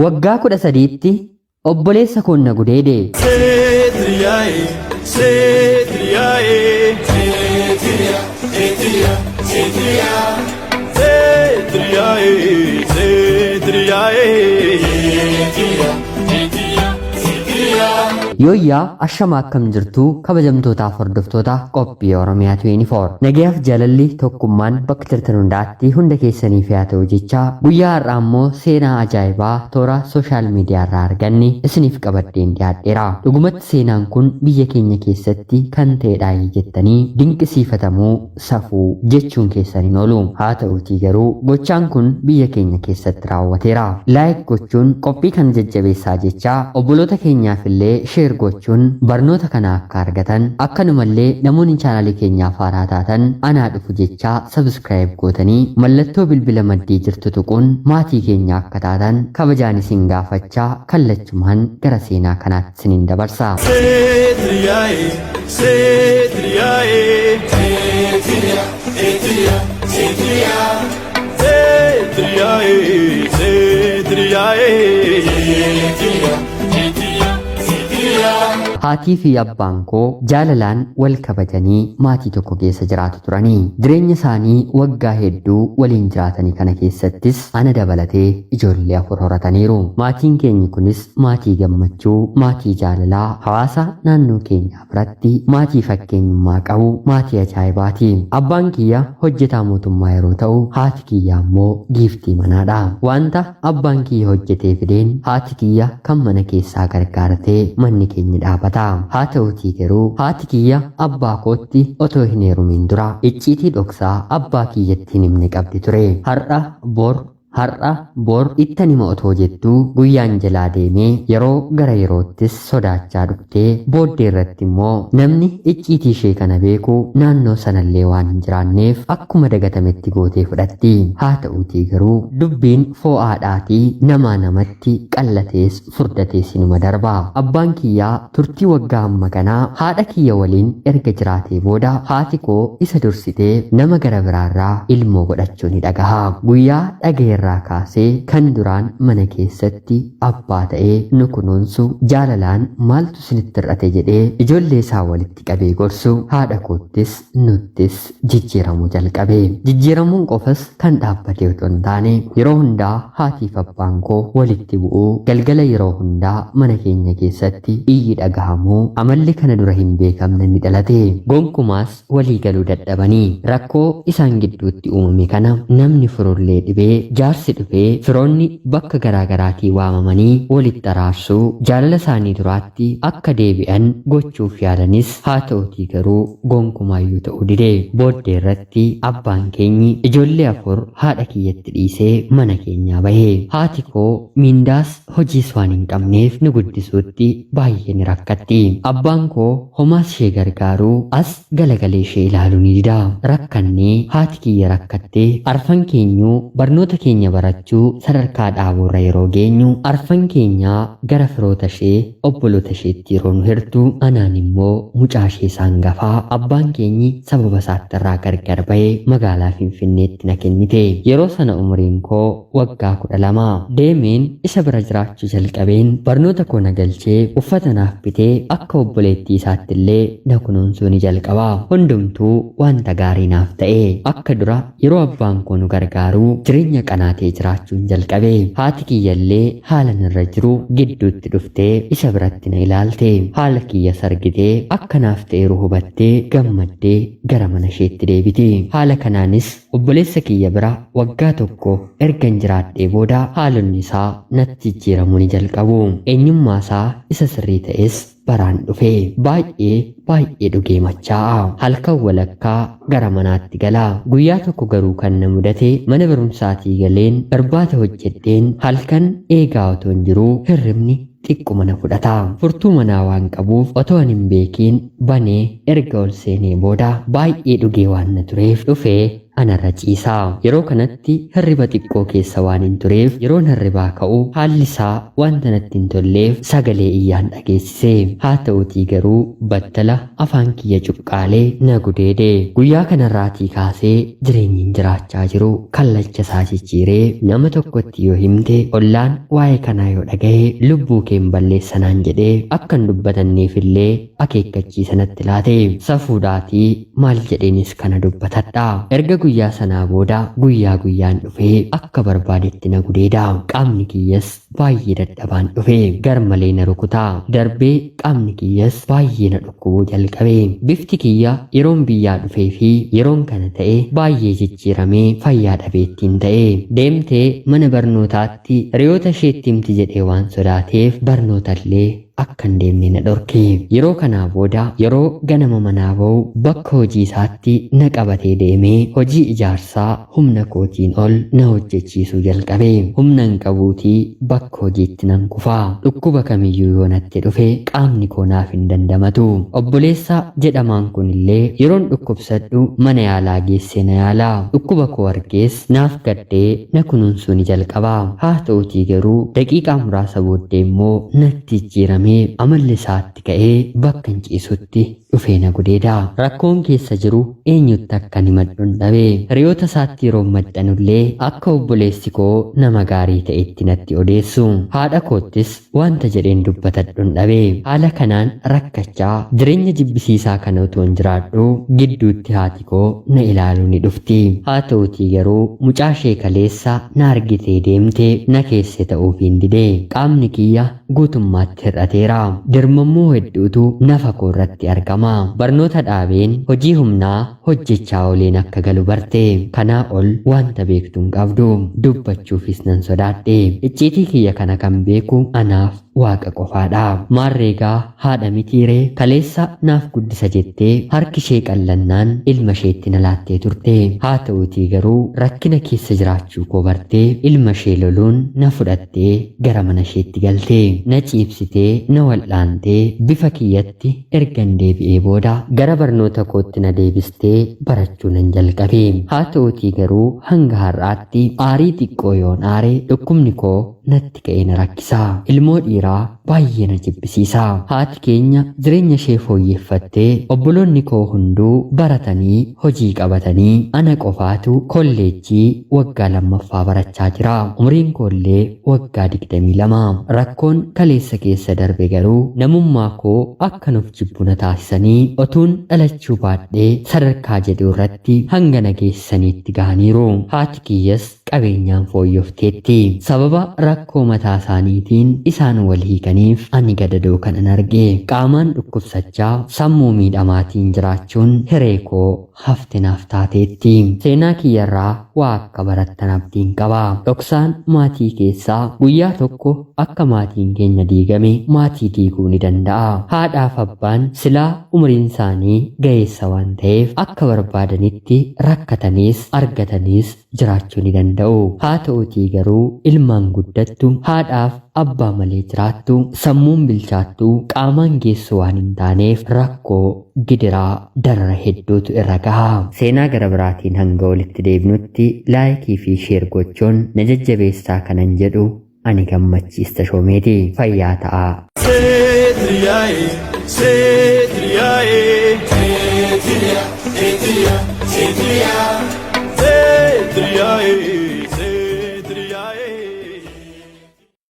Waggaa 13tti obboleessa koon na gudeede. Seetriyaaye, seetriyaaye. Seetriya, seetriya, seetriya. Seetriyaaye, seetriyaaye. Seetriya, seetriya, seetriya. Yooyyaa ashama akkam jirtuu kabajamtootaaf hordoftoota qophii Oromiyaa 24. Nagayaaf jaalalli tokkummaan bakka jirtan hundaatti hunda keessaniif haa ta'u jechaa guyyaa har'aa immoo seenaa ajaa'ibaa toora sooshaal miidiyaa irraa arganne isiniif qabadheen dhiyaadheera. Dhugumatti seenaan kun biyya keenya keessatti kan ta'edha jettanii dinqisiifatamuu safuu jechuun keessan hin oolu. Haa ta'uutii garuu gochaan kun biyya keenya keessatti raawwateera. Like gochuun qophii kana jajjabeessaa jechaa obboloota keenyaaf illee share gochuun barnoota kana akka argatan akkanumallee namoonni chaanaalii keenyaaf haaraa taatan anaa dhufu jechaa subscribe gootanii mallattoo bilbila maddii jirtu tuquun maatii keenya akka taatan kabajaan isin gaafachaa kallachumaan gara seenaa kanaatti isiniin dabarsa. Seetriyaaye, seetriyaaye. Seetriya, seetriya, seetriya. Seetriyaaye, seetriyaaye. Seetriya, seetriya, seetriya. Haatii fi abbaan koo jaalalaan wal kabajanii maatii tokko keessa jiraatu turanii. Jireenya isaanii waggaa hedduu waliin jiraatanii kana keessattis ana dabalatee ijoollee afur horataniiru. Maatiin keenyi kunis maatii gammachuu, maatii jaalalaa, hawaasa naannoo keenyaa biratti maatii fakkeenyummaa qabu, maatii ajaa'ibaati. Abbaan kiyya hojjetaa mootummaa yeroo ta'u, haati kiyya ammoo giiftii manaadha. Wanta abbaan kiyya hojjetee fideen haati kiyya kan mana keessaa gargaartee manni keenya dhaabata. Haa ta'utii garuu haati kiyya abbaa kootti otoo hin heerumin dura icciitii dhoksaa abbaa kiyyatti hin himne qabdi ture. Har'a bor har'a bor ittan hima otoo jettuu guyyaan jalaa deemee yeroo gara yeroottis sodaachaa dhuftee booddee irratti immoo namni icciitii ishee kana beeku naannoo sanallee waan hin jiraanneef akkuma dagatametti gootee fudhatti. Haa ta'uutii garuu dubbiin foo'aadhaatii namaa namatti qallatees furdatees inuma darba. Abbaan kiyyaa turtii waggaa hamma kanaa haadha kiyya waliin erga jiraatee booda haati koo isa dursitee nama gara biraarraa ilmoo godhachuu ni dhagaha. Guyyaa dhagayeerraa kaasee kan duraan mana keessatti abbaa ta'ee nu kunuunsu jaalalaan maaltu isinitti hir'ate jedhee ijoollee isaa walitti qabee gorsu haadha koottis nuttis jijjiiramuu jalqabe. Jijjiiramuun qofas kan dhaabbate otoo hin taane yeroo hundaa haatiif abbaan koo walitti bu'uu galgala yeroo hundaa mana keenya keessatti iyyi dhagahamuu amalli kana dura hin beekamne ni dhalate. Gonkumaas walii galuu dadhabanii rakkoo isaan gidduutti uumame kana namni furullee dhibee jaarsi dhufee firoonni bakka garaa garaatii waamamanii walitti araarsuu jaalala isaanii duraatti akka deebi'an gochuuf yaalanis haa ta'utii garuu gonkumaayyuu ta'uu dide. Booddee irratti abbaan keenyi ijoollee afur haadha kiyyatti dhiisee mana keenyaa bahe. Haati koo miindaas hojiis waan hin qabneef nu guddisuutti baay'ee ni rakkatti. Abbaan koo homaas ishee gargaaruu as galagalee ishee ilaaluu ni dida. Rakkannee haati kiyya rakkattee arfan keenyuu barnoota keenya barachuu sadarkaa dhaabuurra yeroo geenyu arfan keenyaa gara firoota ishee obboloota isheetti yeroo nu hirtu anaan immoo mucaa ishee isaan gafaa abbaan keenyi sababa isaatti irraa gargar ba'ee magaalaa Finfinneetti na kennite. Yeroo sana umriin koo waggaa 12. Deemeen isa bira jiraachuu jalqabeen barnoota koo na galchee uffata naaf bitee akka obboleettii isaatti illee na kunuunsuu ni jalqaba. Hundumtuu wanta gaarii naaf ta'e. Akka dura yeroo abbaan koo nu gargaaruu jireenya qanaatee jiraachuun jalqabe. Haati kiyyallee haala nirra jiru gidduutti dhuftee isa biratti na ilaalte. Haala kiyyas argitee akka naaf ta'eeru hubattee gammaddee gara mana isheetti deebite. Haala kanaanis obboleessa kiyya bira waggaa tokko ergan jiraadhee booda haalonni isaa natti jijjiiramuu ni jalqabu. Eenyummaa isaa isa sirrii ta'es baraan dhufe. Baay'ee baay'ee dhugee machaa'a. Halkan walakkaa gara manaatti gala. Guyyaa tokko garuu kan na mudate mana barumsaatii galeen irbaata hojjedheen halkan eegaa otoon jiruu hirribni xiqquma na fudhata. Furtuu manaa waan qabuuf otoo ani hin beekiin banee erga ol seenee booda baay'ee dhugee waan na tureef dhufee anarra ciisa. Yeroo kanatti hirriba xiqqoo keessa waan hin tureef yeroon hirribaa ka'u haalli isaa wanta natti hin tolleef sagalee iyyaan dhageessise. Haa ta'utii garuu battala afaan kiyya cuqqaalee na gudeede. Guyyaa kanarraatii kaasee jireenyiin jiraachaa jiru kallacha isaa jijjiiree nama tokkotti yoo himte ollaan waa'ee kanaa yoo dhagahe lubbuu keen balleessanaan jedhee akka hin dubbatanneef illee akeekkachiisa natti laate. Safuudhaatii maal jedheenis kana dubbatadha. Erga guyyaa sanaa booda guyyaa guyyaan dhufee akka barbaadetti na gudeeda. Qaamni kiyyas baay'ee dadhabaan dhufe. Garmalee na rukuta. Darbee qaamni kiyyas baay'ee na dhukkubuu jalqabe. Bifti kiyya yeroon biyyaa dhufee fi yeroon kana ta'e baay'ee jijjiiramee fayyaa dhabeettiin ta'e. Deemtee mana barnootaatti hiriyoota isheetti himti jedhee waan sodaateef barnootallee akka hin deemne na dhorke. Yeroo kanaa booda yeroo ganama manaa ba'u bakka hojii isaatti na qabatee deemee hojii ijaarsaa humna kootiin ol na hojjechiisuu jalqabe. Humna hin qabuutii bakka hojiitti nan kufa. Dhukkuba kamiyyuu yoo natti dhufe qaamni koo naaf hin dandamatu. Obboleessa jedhamaan kunillee yeroon dhukkubsadhu mana yaalaa geessee na yaala. Dhukkuba koo argees naaf gaddee na kunuunsuu ni jalqaba. Haa ta'utii garuu daqiiqaa muraasa booddee immoo natti jijjiiramee amalli isaatti ka'ee bakka hin ciisutti dhufee na gudeeda. Rakkoon keessa jiru eenyutti akkan himadhun dhabe. Hiriyoota isaatti yeroo maxxanullee akka obboleessi koo nama gaarii ta'etti natti odeessu. Haadha koottis wanta jedheen dubbatadhun dhabe. Haala kanaan rakkachaa jireenya jibbisiisaa kana utuu hin jiraadhu gidduutti haati koo na ilaaluu ni dhufti. Haa ta'utii garuu mucaa ishee kaleessa na argitee deemte na keesse ta'uufiin dide. Qaamni kiyya guutummaatti hir'ateera. Dirmammuu hedduutu nafa koo irratti argama. Barnoota dhaabeen hojii humnaa hojjechaa ooleen akka galu barte. Kanaa ol wanta beektu hin qabdu. Dubbachuufis nan sodaadhe. Icciitii kiyya kana kan beeku anaaf Waaqa qofaadha. Maarreegaa haadha mitiiree kaleessa naaf guddisa jettee harki ishee qallannaan ilma isheetti na laattee turte. Haa ta'uutii garuu rakkina keessa jiraachuu koo bartee ilma ishee loluun na fudhattee gara mana isheetti galte. Na ciibsitee na wal'aantee bifa kiyyatti ergan deebi'ee booda gara barnoota kootti na deebistee barachuu nan jalqabe. Haa ta'uutii garuu hanga har'aatti aarii xiqqoo yoon aare dhukkubni koo natti ka'ee na rakkisa. Ilmoo dhiiraa baay'ee na jibbisiisa. Haati keenya jireenya ishee fooyyeffattee obboloonni koo hunduu baratanii hojii qabatanii ana qofaatu kolleejjii waggaa lammaffaa barachaa jira. Umriin koollee waggaa 22. Rakkoon kaleessa keessa darbe garuu namummaa koo akka nuuf jibbu na taasisanii otuun dhalachuu baadhee sadarkaa jedhu irratti hanga na geessisaniitti gahaniiru. Haati kiyyas qabeenyaan fooyyofteetti. Sababa rakkoo mataa isaaniitiin isaan wal hiikaniif ani gadadoo kanan arge. Qaamaan dhukkubsachaa sammuu miidhamaatiin jiraachuun hiree koo hafte naaf taateetti. Seenaa kiyyarraa waa akka barattan abdiin qaba. Dhoksaan maatii keessaa guyyaa tokko akka maatiin keenya diigame maatii diiguu ni danda'a. Haadhaaf abbaan silaa umriin isaanii ga'eessa waan ta'eef akka barbaadanitti rakkataniis argataniis jiraachuu ni danda'u. Haa ta'utii garuu ilmaan guddattu haadhaaf abbaa malee jiraattu sammuun bilchaattu qaamaan geessu waan hin taaneef rakkoo gidiraa darara hedduutu irra gaha. Seenaa gara biraatiin hanga walitti deebinutti laayikii fi sheer gochuun na jajjabeessaa kanan jedhu ani Gammachiis Tashoomeeti. Fayyaa ta'aa. Seetriyaa'e, seetriyaa'e. Seetriyaa, seetriyaa, seetriyaa.